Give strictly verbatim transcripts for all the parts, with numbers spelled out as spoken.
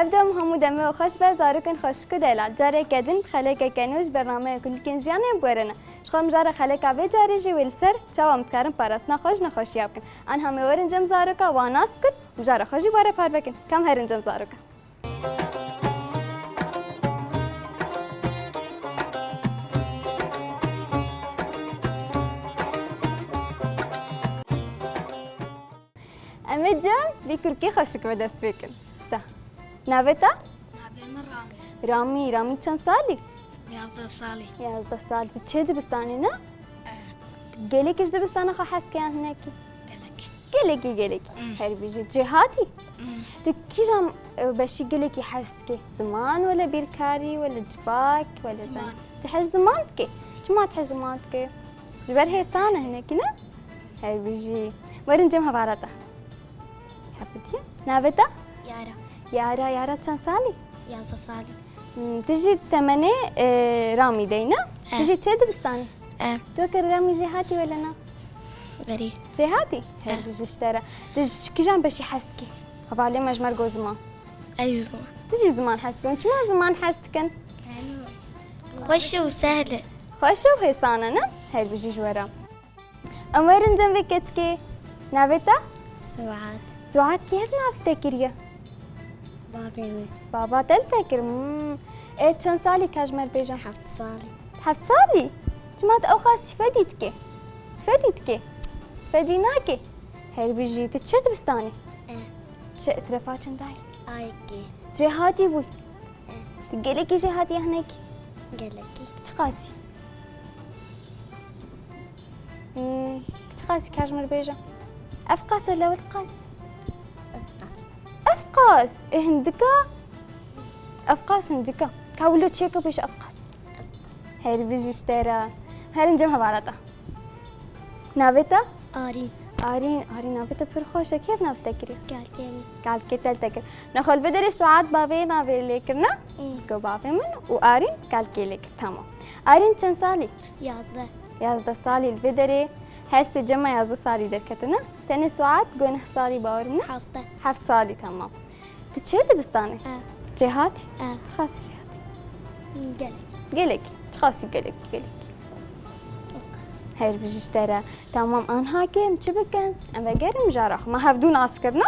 Ev dem hemû demê we xweş be, zarokên xweşik û delal. Careke din bi xelekeke nû ji bernameya Kulîlkên Jiyanê em bi we re ne. Ji xwe mijara xeleka vê carê jî wê li ser çawa em dikarin parastina xwe ji nexweşiya bikin. Aniha em ê werin cem zaroka, wan nas bikin, mijara xwe jî bi we re parve kin. Ka em herin cem zaroka. Em ê cem vî kurkê xweşik ve dest pê kin. İşte. Navê te? Navê min Ramî. Ramî, Ramî çend salî? Yazdeh salî. Yazdeh salî. Tu çi dibistanê ne? Evet. Gelekî ji dibistana xwe hez ke yan hinekî? Gelek. Gelekî, gelekî. Hmm. Her bijî. Cêhatî? Hmm. Tu kîjan, e, beşî gelekî hez dikî? Ziman wele bîrkarî, wele civak, wele Ziman. Zan-, tu hez ziman dikî? Çima tu hez ziman dikî? Ji ber hêsan e hinekî ne? Her bijî. Werin cem hevala te. Hevdiye. Navê te? Yara. Yara, Yara çend salî? Yazdeh salî. Hmm, tu jî temenê, e, Ramî dey ne? He. Tu jî çi dibistanî? He. Tu weke Ramî jêhatî wele na? Berî. Jêhatî? He. Her bijî ji te re. Tu ji kîjan beşî hez dikî? Hevalê me ji me re got ziman. Ez ziman. Tu jî ziman hez dikin. Çima ziman hez dikin? Xweş e û sehl e. Xweş e û hêsan e ne? Her bijî ji we re. Em werin cem vê keçikê. Navê te? Suat. Suat, kê hev nav te kiriye? Bavê min. Baba te li te kir. Hmm. Ê, çend salî ka ji me re bêje? Heft salî. Heft salî? Çima tu ew qas fedî dikê? Fedî dikê? Fedî nake. Her bijî, tu çi dibistanî? E. Çi etrafa çendayî? Ayekê. Cêhatî bûyî? E. Tu gelekî jêhatî hinekî? Gelekî. Çi qasî? Hmm, çiqas kar ji min re bêje? Ev qas e, lewil qas. Ev qas. Ev qas. Ê hindika. Ev qas hindika. Ka wilo çêke pêş ev qas. Her bijî ji te re. Herin cem hevala te. Navê te? Arîn. Arîn, Arîn, navê te pir xweş e. Kê ev nav te kiriye? Kalkê min. Kalkê te li te kir. Nexwe li vê derê Suat bavê navê lê kirine? Hmm. Go bavê min û Arîn kalkê lê kir. Tamam. Arîn çend salî? Yazdeh. Yazdeh salî li vê derê. Her sê cema yazdeh salî derketine. Tenê Suat go neh salî bawer min e? Heft. Heft salî, tamam. Tu çi dibistanê? E. Cêhatî? E. Çiqas cêhatî? Gelek. Gelek. Çiqas gelek, gelek. Her bijî ji te re. Tamam, anha ke em çi bikin? Em vegerin mijara xwe. Me hevdû nas kirine.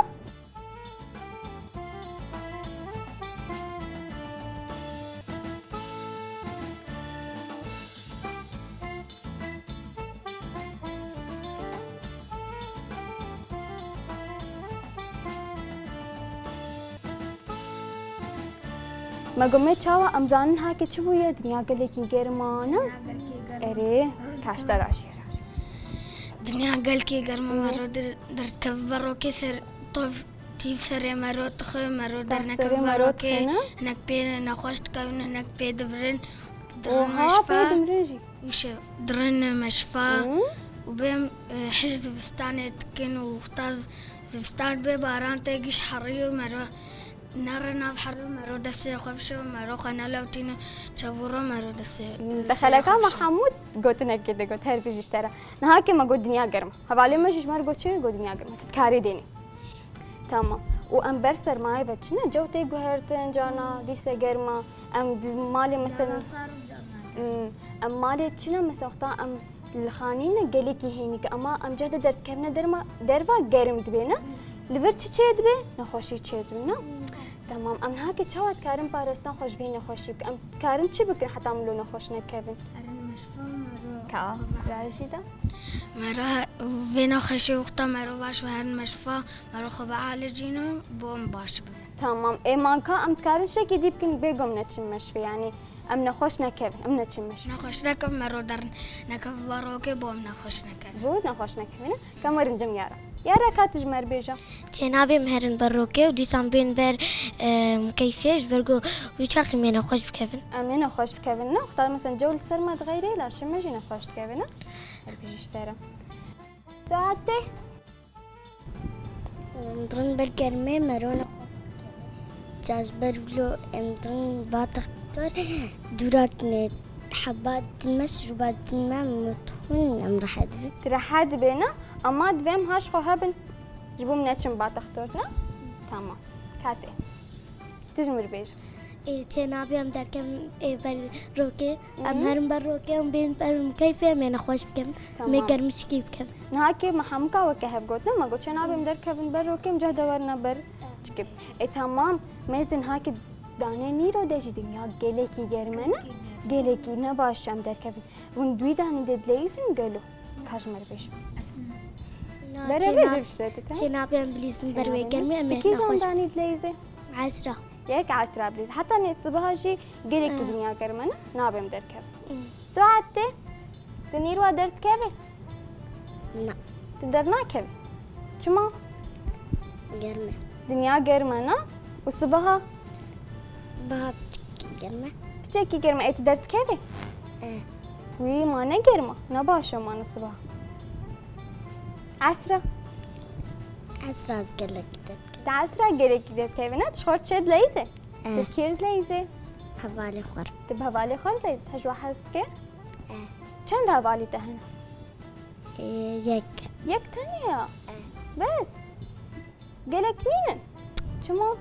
Me got me çawa em zanin hake çi bûye? Dinya gelekî germ a, ne? Dinya gelkî germ a. Erê, kaş te rajî. Dinya gelkî germ a, me ro der-, derdikeve berokê ser tov. Tîv serê mero dixwe, mero dernekeve serê mero merokê, dixwe, ne? Hinek pê nexweş dikevin, hinek pê dibrin, dirin. Oha, meşfa, pê dibrin jî. Û şe-, dirin meşfa. Hı. Û bêm, e, hij zivistanê dikin û wexta z-, zivistan bê baran tê giş herî û mero nere nav herî û mero destê xwe bişo, mero xwe nelewtîne, çavûro mero destê, Hı, serê te xeleka xwe me bişo. Hemû gotinekê digot, her bijî ji te re. Niha ke me got dinya germ a. Hevalê me jî ji me re got çi? Got dinya germ a. Tu dikarê dênî. Tamam. Û em ber sermayê ve çi ne? Cew tê guhertin, carna dîse germ a. Em di malê mesela, Carna sar û carna germ. Hmm. Em malê çi ne? Mesela wexta em li xanî ne gelekî hênîk e. Ama em ceh de derdikevine derma, derva germ dibe ne? Hmm. Li vir çi çê dibe? Nexweşî çê dibe ne? Hmm. Tamam. Em niha ke çawa dikarin parastina xwe ji vê nexweşî bikin? Em dikarin çi bikin heta em lo nexweş nekevin? Erin meşfa mero. Ka, rajî de. Mero vê nexweşê wexta mero baş ve herin meşfa, mero xwe bialicînin, bo em baş bibin. Tamam. Ê manka em dikarin şekê dî bikin, bêgom neçin meşfê, yanî em nexweş nekevin, em neçin meşfê. Nexweş nekevin, mero derin nekev barokê, bo em nexweş nekevin. Bo nexweş nekevin. Ka em werin cem Yara. Yara, ka tu ji me re bêje. Çênabê em herin berokê û dîsan bên ber, em, keyfê ji ber ku wî çaxî em ê nexweş bikevin. Em ê nexweş bikevin, ne? Wexta mesela cew li ser me dixeyre, laşê me jî nexweş dikeve, ne? Her bijî ji te re. Saetê. Em dirin ber germê mero nexweş dikeve. Ca ji ber wilo em dirin ba textor dûra tine. Heba din me, şuruba din me, em dixwin, em rehet dibin. Tu rehet dibê ne? Ama divê em haş xwe hebin. Ji bo em neçin ba textor ne? Tamam. Katê. Tu ji min re bêje. Ê, çênabê em derkevin, ê, ber rokê. Em Hı. herin ber rokê, em bên ber mukeyfê, em ê nexweş bikevin. Em ê Tamam. germişkî bikevin. Niha kê me hemûka weke hev gotin, me got, çênabê em derkevin ber rokê, em ceh de werine ber çikê. Ê, tamam, mêzin ha kê danê nîro de jî dinya gelekî germ e, ne? Gelekî ne baş e em derkevin. Hûn duyî danî de dileyîzin gelo? Ka ji me re bêje. Na, Bere çêna-, bêje bişte, te? çênabê em bilîzin ber wê Çênabê germê, em ê Ti kîjan nexweş danî dileyîzê? Esra. Yek esra bilîz. Heta nê sibaha jî gelekî Hmm. dinya germ e, ne? Nabê em derkevin. Hmm. Saet tê? Tu nîrwa derdikevî? Na. Tu dernakevî? Çima? Germ e. Dinya germ e, na? Û sibaha? Sibaha piçekî germ e. Piçekî germ e. Ê, tu derdikevî? E. Wî ma ne germ e. Ne baş e ma ne sibaha. Esra? Esra ez gelekî derdikevim. Te esra gelekî derdikevî, ne? Tu ji xwe re çi dileyîzê? E. Tu kî re dileyîzê? Hevalê xwe re. Tu bi hevalê xwe re dileyîzê? Te ji we hez dike? E. Çend hevalî te hene? Ê, yek. Yek tenê ya? E. Bes. Gelek nînin? Çima?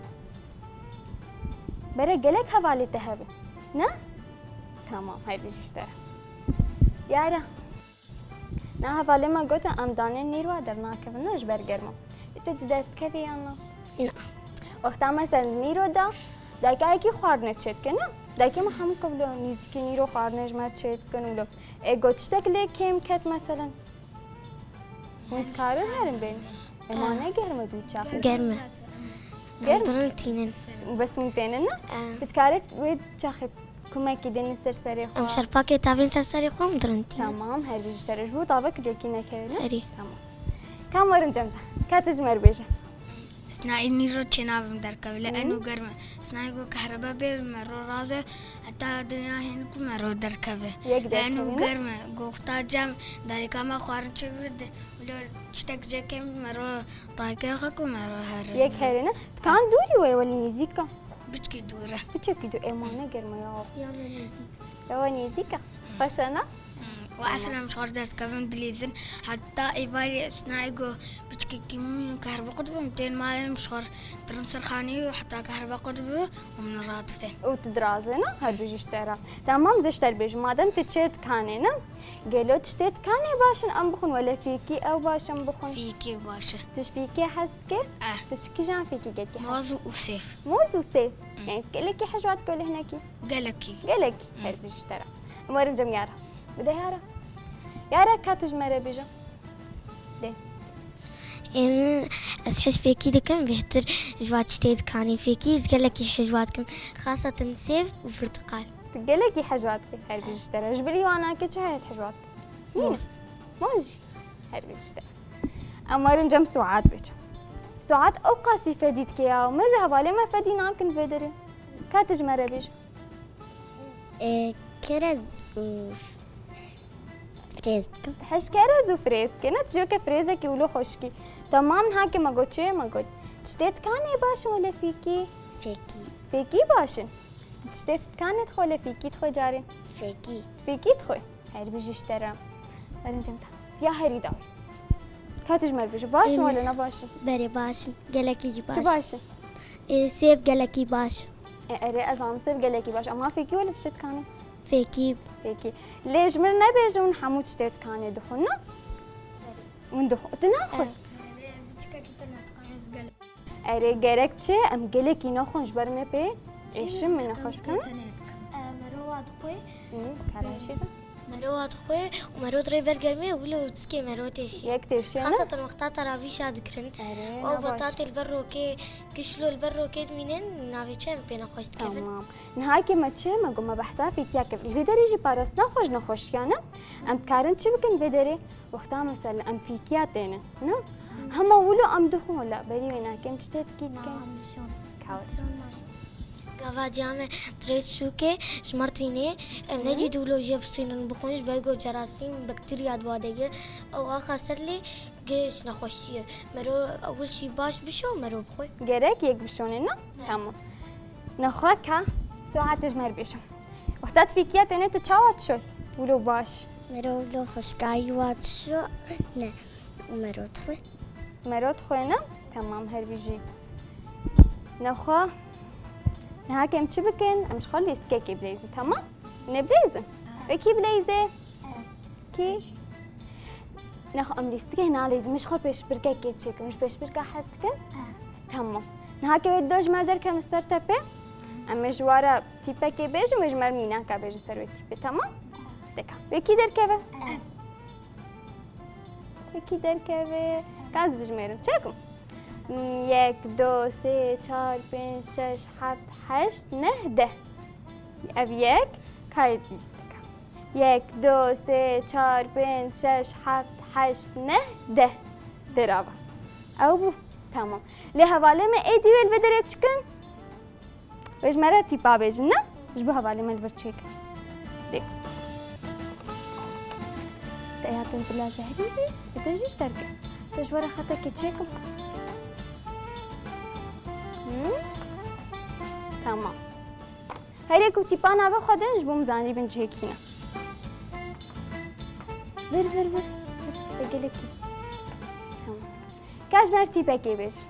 Bere gelek hevalê te hebe. Ne? Tamam, her bijî ji te re. Yara. Na hevalê me gotin, em danê nîrwa dernakevin, ne ji ber germa. Ê, tu derdikevî yan na? Na. Wexta mesela nîro de, dakikayekî xwarinê çêdike, ne? Dakika me hemû kevlo nîzikî nîro xwarinê ji me çêdikin û lo. Ê, got tiştek lê kêm ket, meselen. Hûn dikarin herin bên? Ê, ma ne germ e dû çaxê? Germ e. Germ? Em dirin tînin. Bes hûn tênin, ne? Em. Tu dikarî wê çaxê kumekî dênî ser serê xwe? Em şerpakê tavên ser serê xwe em dirin tînin. Tamam, her bijî ji te re. Ji bo tavek lêkî nekevin, ne? Erê. Tamam. Kam werin cem te. Ka tu ji me re bêje. Sina ê nîro çênabim derkeve, lê Hı. eno germ e. Sina ê ku kehrebe bê, me ro raze, heta dinya hênik me ro derkeve. Yek Lê eno derkeve, ne? germ e. Goxta cem, dayika me xwarin çêbir de, wilo tiştek cem me ro dayika xwe ku me ro here. Yek here, ne? Kan dûrî we, welî nêzîk e. Piçkî dûr e. Piçekî dûr, ê ma ne germ e ya. Ya me nêzîk. Ya we nêzîk e. Xweş e, ne? Hmm, û Tamam. eslen em ji xwe re derdikevin dilîzin. Heta êvarê sina ê ku piçkekî min kehreba qut bû, em tên malê em ji xwe re dirin ser xanî û heta kehreba qut bû û min radisên. Û tu dirazê, ne? Her bijî ji te re. Tamam, zê ji te re bêjim. Madem tu çê dikanê, ne? Gelo tiştê dikanê baş in em bixwin, wele fîkî ew baş in bixwin? Fîkî baş e. Tu ji fîkê hez dikî? Eh. Tu ji kîjan fîkî gelekî hez Moz û sêv. Moz û sêv. Hmm. Yani gelekî hejwat dike wele hinekî? Gelekî. Gelekî. Hmm. Her bijî ji te re. Em werin cem Yara. Bide Yara. Yara, ka tu ji me re bêje. Dê. Em, ez hej fêkî dikim, bêhtir ji va tiştê dikanî. Fêkî ez gelekî hej wa dikim. Xasaten sêv û pirtiqal. Tu gelekî hej wa dikî, her bijî ji te re. Ji bilî wana ke çi heye hej wa dikî? Moz. Moz jî. Her bijî ji te re. Em werin cem Suat bêje. Suat ew qasî fedî dike ya. Me zê hevalê me fedî nakin vê derê. Ka tu ji me re bêje. E, kerez û firêz dikim. Hej kerez û firêz dike. Ne, tu jî weke firêzekî wilo xweşikî. Temam, niha ke me got çi ye, me got. Tiştê dikanê baş in wele fîkî? Fêkî. Fêkî baş in. Tiştê dikanê dixwe wele fîkî dixwe carê? Fêkî. Fêkî dixwe. Her bijî ji te re. Werin cem te. Ya herî dawî. Ka tu ji me re bêje. Baş in Em wele ne baş in? Berê baş in. Gelekî jî baş. Çi baş in? E, sêv gelekî baş. E, erê, ez zanim sêv gelekî baş. Ama fêkî wele tiştê dikanê? Fêkî. Fêkî. Lê ji min re nebêje hûn hemû tiştê dikanê dixwin, ne? Hûn dixwin. Tu naxwin? E. Erê, biçikekî te nedikan, ez gelek. Erê, gerek çi? Em gelekî nexwin, ji ber me pê êşin, min nexweş bikin. E, mero wa dixwe. Hı, kara şî de. Mero wa dixwe û mero dirê ber germê û wilo diskê mero têşî. Yek têşî, ne? Xaseten wexta teravîşa dikirin. Erê, Ew ne baş. betatê li ber rokê, kişlo li ber rokê dimînin, navê çi em pê nexweş dikevin? Tamam. Niha ke me çi, me got me behsa fêkiya kir. Li vê derê jî parastina xwe ji nexweşiyan e. Em dikarin çi bikin vê derê? Wexta mesela em fîkiya tênin, ne? Hema wilo em dixwin, wela berî wê nakim tiştê dikî dikin. Kawir. Gava ciya me dirê sûkê ji me re tînê, em Hı. necî dûlo jê bistînin bixwin, ji ber ku cerasîm, bakterya di wa de ye. Ew axa ser lê giş nexweşî ye. Mero ewil şî baş bişo, mero bixwe. Gerek yek bişonê, ne? Tamam. Nexwe ka, Suat ji me re bêje. Wexta tu fîkiya têne tu çawa dişoy? Wilo baş. Mero wilo xweşkayî wa dişo, ne. Û mero dixwe. Mero dixwe, ne? Temam, her bijî. Nexwe. Niha ke em çi bikin? Em ji xwe lîstikekê bileyzin, tamam? Hûn ê bileyzin? Wê kî bileyze? Kî? Nexwe em lîstikê naleyzin, min ji xwe pêşbirkekê çêkim, ji pêşbirka hez dikin? Tamam. Niha ke wê do ji me derkevin ser tepê, em ê ji we re tîpekê bêjin, wê ji me re mînaka bêjin ser wê tîpê, tamam? Deka. Wê kî derkeve? Wê kî derkeve? Ka ez dijmêrim. Çêkim. Yek, do, sê, çar, pênc, şeş, heft, heşt, neh, deh. Ev yek, kayê dî dike. Yek, do, sê, çar, pênc, şeş, heft, heşt, neh, deh. Derava. Ew bû. Tamam. Lê hevalê me êdî wê li vê derê çikin? Wê ji me re tîpa bêjin, ne? Ji bo hevalê me li vir çêkin. Dê. Te ya tu bila zehrî bî, bi te jî ji derke. Te ji we re xetekê çêkim. Hı? Tamam. Herê ku tîpa navê xwe din, ji bo min zanîbin cihê kî ne. Vir, vir, vir. Vir, te gelekî. Tamam. Ka ji me re tîpekê bêjin.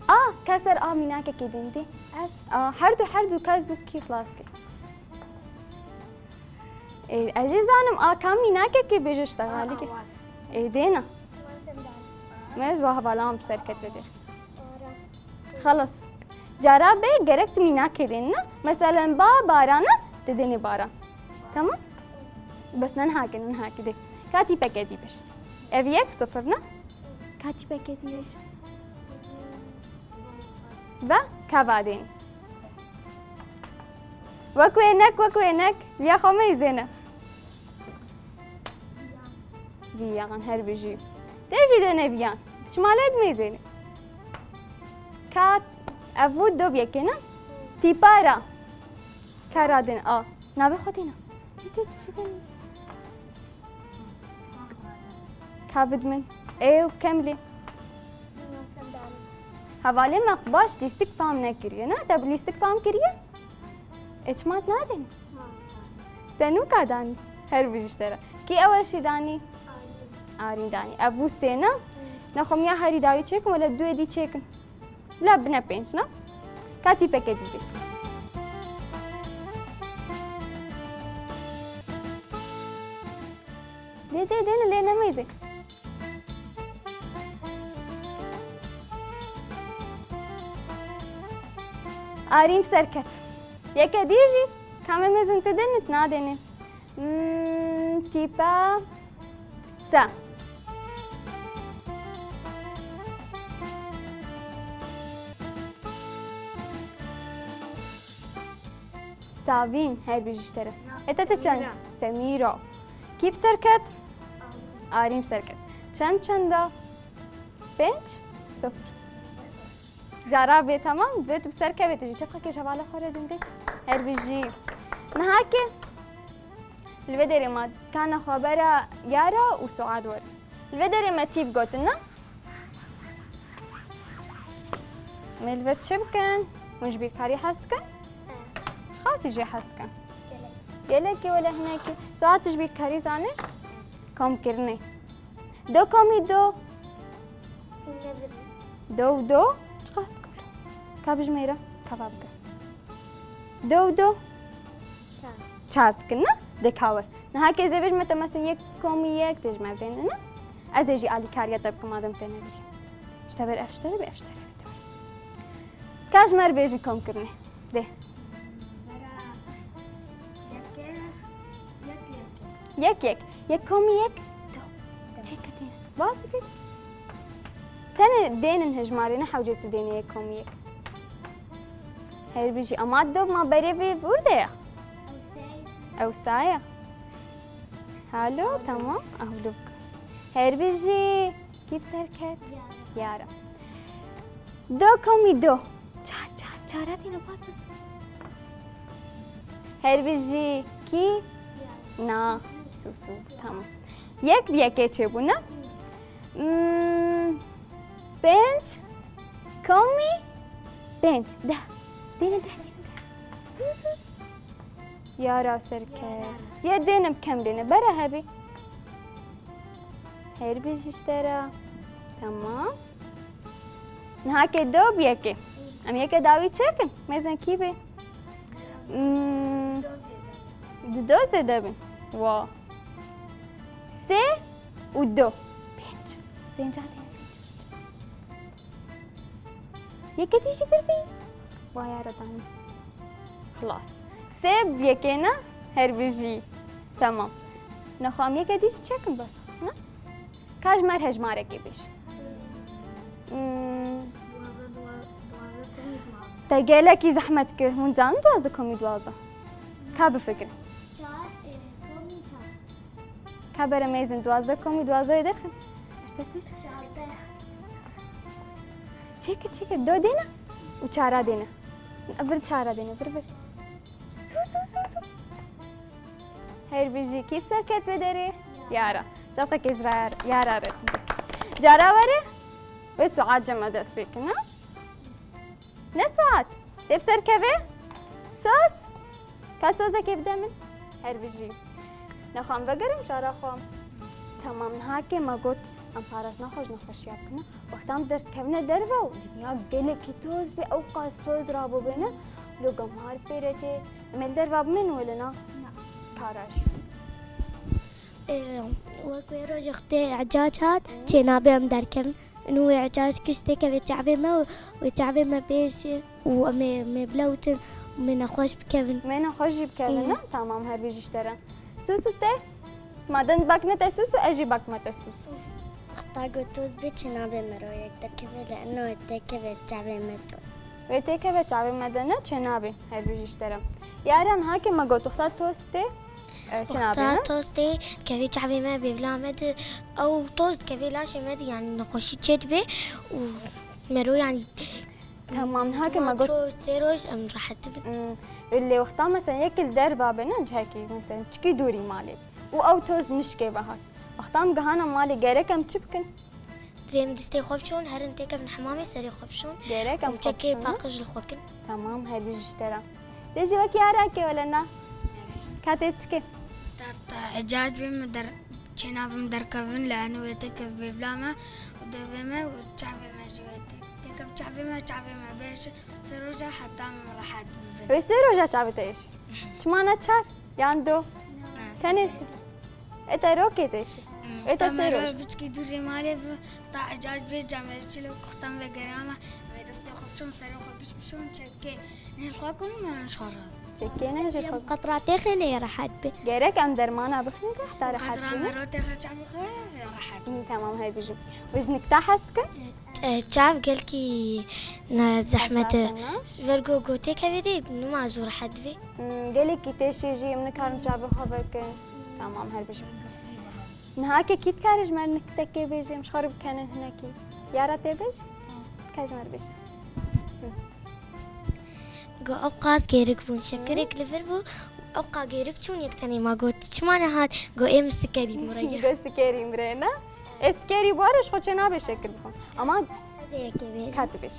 A, ka ser a mînakekê din dê. Ez, a, her du, her du ka zû kî xilas kir. Ê, ez jî zanim, a, ka mînakekê bêje ji te xalî kir. Ê, dêna. Me ez wa hevalan bi ser ket vê der. Xelas. Cara bê gerek tu mînakê dênina. Meselen ba, barana, tu dênê baran. Tamam? Bes ne niha ke, ne niha ke dê. Ka tîpeke dî bir. Ev yek sifir ne? Ka tîpeke dî bir. Ve ka vadên. Wek wênek, wek wênek. Viya xwe meyzêne. Viyan, her bijî. Tê jî dêne viyan. Şima lê dimeyzêne. Ka, ev bû do yekê ne? Tîpa ra. Ka radin a. Navê xwe têna. Tê, tê, tê, tê. Ka bid min. Ew kemlî. Hevalê me baş lîstik fam nekiriye, ne? Te bi lîstik fam kiriye? Ê, çima tu nadin? Te nûka danî. Her bijî ji te re. Kî ew e şî danî? Arîn danî. Ev bû sê ne? Nexwe min ya herî dawî çêkim, wele duê dî çêkim. La bine pênc ne? Ka tîpeke dî bêj. Dê, dê, dê, lê nemeyzê. Arîn serket. Yeke dî jî, ka me mezin tu dênit nadêne. Hmm, tîpa se. Savîn, her bijî ji te re. Ê, te, te çend? Semîra. Semîra. Kî bi ser ket? Arîn bi ser ket. Çend çend e? Pênc? Sifir. Cara bê, temam. Vê tu bi ser kevê tu jî. Çepxekê ji hevalê xwe re din dê. Her bijî. Niha ke li vê derê ma kana xwe bera Yara û Suad werin. Li vê derê me tîp gotin, ne? Em ê li vir çi bikin? Hûn ji bîrkarî hez dikin? Xasî jê hez dikin. Gelekî wele hinekî. Suad, tu ji bîrkarî zanî? Komkirinê. Do komî do. Do û do. Çiqas dikin? Ka bijmêre, ka va bike. Do û do. Çar. Çar dikin, ne? Dê ka wir. Niha ke ez ê bêjime te mesela yek komî yek, tê ji me bêne, ne? Ez ê jî alîkariya te bikim, madem te nebirî. Ji te ber ev ji te re bê, ev ji te re bê. Ka ji me re bêjî komkirinê. Dê. Bera yek, yek, yek. Yek yek. Yek komî yek. Do. Çêketîne. Bas dikî. Tenê dênin hejmarê, ne hewce tu dênê yek komî yek. Her bijî. Ama do ma berê vê vûr de ya. Ew saya. Halo, tamam. Ahuluk. Her bijî. Kî bi ser ket? Yara. Do komî do. Çar, çar, çar. Hadi ne bas. Her bijî. Kî? Na. Su, su. Tamam. Yek bi yekê çêbû, ne? Hmm, pênc komî pênc. Deh. Dene deh. Yara serke. Ye dênim kem dêne. Bera hebî. Her bijî ji te re. Tamam. Niha ke do bi yekê. Em yeke dawî çêkin. Mêzin kî bê? Hmm, di do zêde bin. Wa. Sê û do. Pênc. Pênca tên. Yeke dî jî vir bî. Wa yara danî. Xilas. Sê bi yekê ne, her bijî. Tamam. Nexwe em yeke dî jî çêkin bes. Ne? Ka ji me re hejmarekê bêje. Hmm. Te gelekî zehmet kir. Hûn zanin duwazdeh komî duwazdeh? Ka bifikirin. Çar, e, komî çar. Ka bere mêzin duwazdeh komî duwazdehê derxin. Çêkir, çêkir. Do dêne û çara dêne. Vir çara dêne, vir, vir. Su, su, su, su. Her bijî kî serket vê derê? Yara. Dewqekê ji ra-, yara re. Cara were? Wê Suat cema dest pê kin, ha? Ne Suat? Tê bi serkevê? Soz? Ka sozekê bide min? Her bijî. Nexwe em vegerin cara xwe. Tamam, niha ke me got em parastina xwe ji nexweşiya bikine. Wexta em derdikevine derve û dinya gelekî toz bê, ew qas toz rabûbêne. Lo gemar pê re tê. Em ê li derva bimînin wele na? Na. Kara jî. Ê, wek wê rojê xwe tê ecac hat, çênabe em derkevin. Û wê ecac giş têkeve çavê me û wê çavê me bêje û em ê, em ê bilewtin û em ê nexweş bikevin. Em ê nexweş jî bikevin, ne? Tamam, her bijî ji te re. Sûsû tê? Ma din bak ne te sûsû, ez jî bak me te sûsû. Wexta got toz bê çênabe me ro yek derkeve, lê eno wê têkeve çavê me toz. Wê têkeve çavê me de ne çênabe, her bijî ji te re. Yara niha ke me got wexta toz tê, e, çênabe, ne? Wexta toz tê, dikeve çavê me, bêvla me de, ew toz dikeve laşê me de, yanî nexweşî çêdibe û me ro yanî Tamam, niha ke me got. Çar roj, sê roj em rehet dibin. Hmm, lê wexta mesela yek li derva be, ne cihekî mesela çikî dûrî malê. Û ew toz nişkê ve hat. Wexta em gihana malê gerek em çi bikin? Divê em distê xwe bişon, herin têkevin hemamê serê xwe bişon. Gerek em xwe bişon, ne? Û çekê paqij li xwe kin. Tamam, her bijî ji te re. Dê jî wekî Arakê wele na. Ka tê çikê? Ta, ta ecac bê me der, çênabim derkevin, lê eno wê têkev bêvla me û devê me û çavê me jî wê tê-, têkev çavê me, çavê me bêje sê roja heta min rehet bibe. Wê sê roja çavê te êşî? Çima ne çar? Yan do? Tenê sê. Ê te rokê têşî. Hmm, ê te sê roj. Biçkî dûrê malê bi, ta ecac bê camê çilo kuxtan ve gerama. Ve destê xwe bişon, serê xwe giş bişon, çekê. Nêl xwe kun me ji xwe re. Çekê ne ji xwe. Qatra têxê nê rehet be. Gerek em dermana bixin ke heta rehet bî. Qatra me ro têxê çavê xwe rehet. Hı, tamam, her bijî. Û ji nikta hez dikin? E, çav gelkî ne zehmet e. Zehmet e, ne? Ji ber ku gotê kevê dê nima zû rehet divê. Hmm, gelekî têşî jî em nikarin çavê xwe vekin. Tamam, her bijî. Niha ke kî dikare ji me re niktekê bêje, em ji xwe re bikenin hinekî. Yara tê bêj? Ka ji me re bêje. Go ew qas gêrik bûn, şekirek li vir bû, ew qa gêrik çûn yek tenê ma got, çima nehat? Go ê min sikerî min re ye. Go sikerî min re ye, ne? Ê sikerî bû, were ji xwe çê nabe şekir bixwin. Ama ez ê yekê bêjim. Ka tu bêj.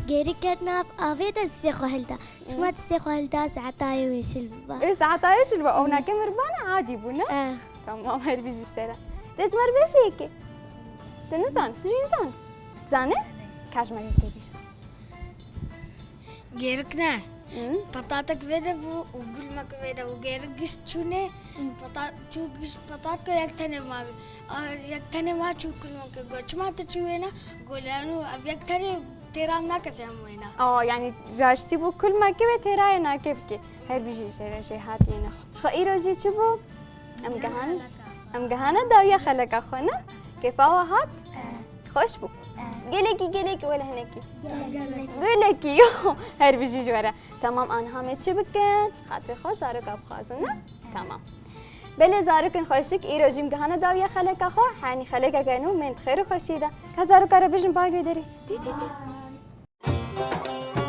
Gêrik ket nav avê de distê xwe hilda. Çima distê xwe hilda, saeta wê şil biba. Ê, saeta wê şil biba. Ew nake mirvane adî bû, ne? Eh. Tamam, her bijî ji te re. Dê ji me re bêjî yekê. Tu nizan, tu jî nizan. Zanî? Ka ji me re yekê bêjî. Gêrik ne. Hı? Patatek vê de bû û gulmek vê de bû. Gêrik gişt çûnê, pata-, çû gişt patatke yek tenê ma. A, yek tenê ma çû gulmek. Go, çima tu çû wêne? Go, lê eno ev yek tenê têra nake, em wêne. A, yanî raştî bû kulmekê ve têrayê nake bike. Her bijî jê re jêhatiyê ne. Xwe îro jî çi bû? Em gehane, em gehane dawiya xeleka xwe, ne? Kêfa we hat? Xweş bû? Gelekî, gelekî, wele hinekî. Gelekî. Gelekî, yo. Her bijî ji we re. Temam, aniha me çi bikin? Xatirê xwe zaroka bixwazin, ne? Temam. Belê zarokên xweşik, îro jî em gihane dawiya xeleka xwe, henî xelekeke nû, em ê di xêr û xweşiyê de. Ka zaroka re bijin bang wê derê. Tê, tê, tê.